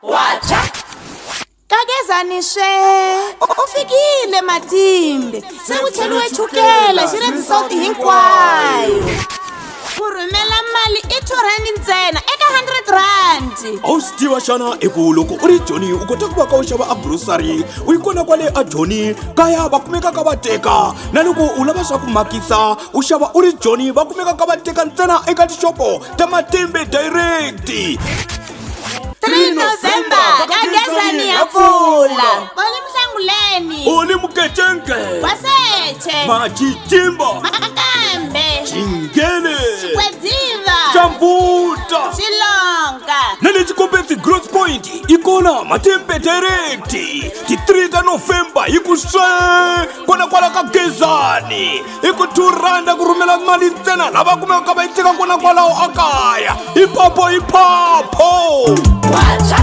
Wacha Kakezani swe u fikile matimbe se ku cheliwe chukela xi ri sawuti hinkwayo ku rhumela mali i R2 ntsena eka R100. A wu swi tiva xana i ku loko u ri Joni u kota ku va ka u xava a grocery u yi kona kwale a Joni kaya va kumeka ka va teka na loko u lava swa ku makisa u xava u ri Joni va kumeka ka va teka ntsena eka tixopo ta Matimbe Direct. 3 November ka Gezani ya pfula. Oli Mhlanguleni. Oli Muketshenge. Waseche. Machichimba. Makambe. Chingene. Chikwediva. Chambuta. Xilonga. Na le Chikopetsi Growth Point yi kona Matimbe Direct ti 3 ta November yi ku swe kona kwala ka Gezani i ku R2 ku rhumela mali ntsena lava kumekaka va yi teka kona kwalaho a kaya hi phapho hi phapho. Wacha.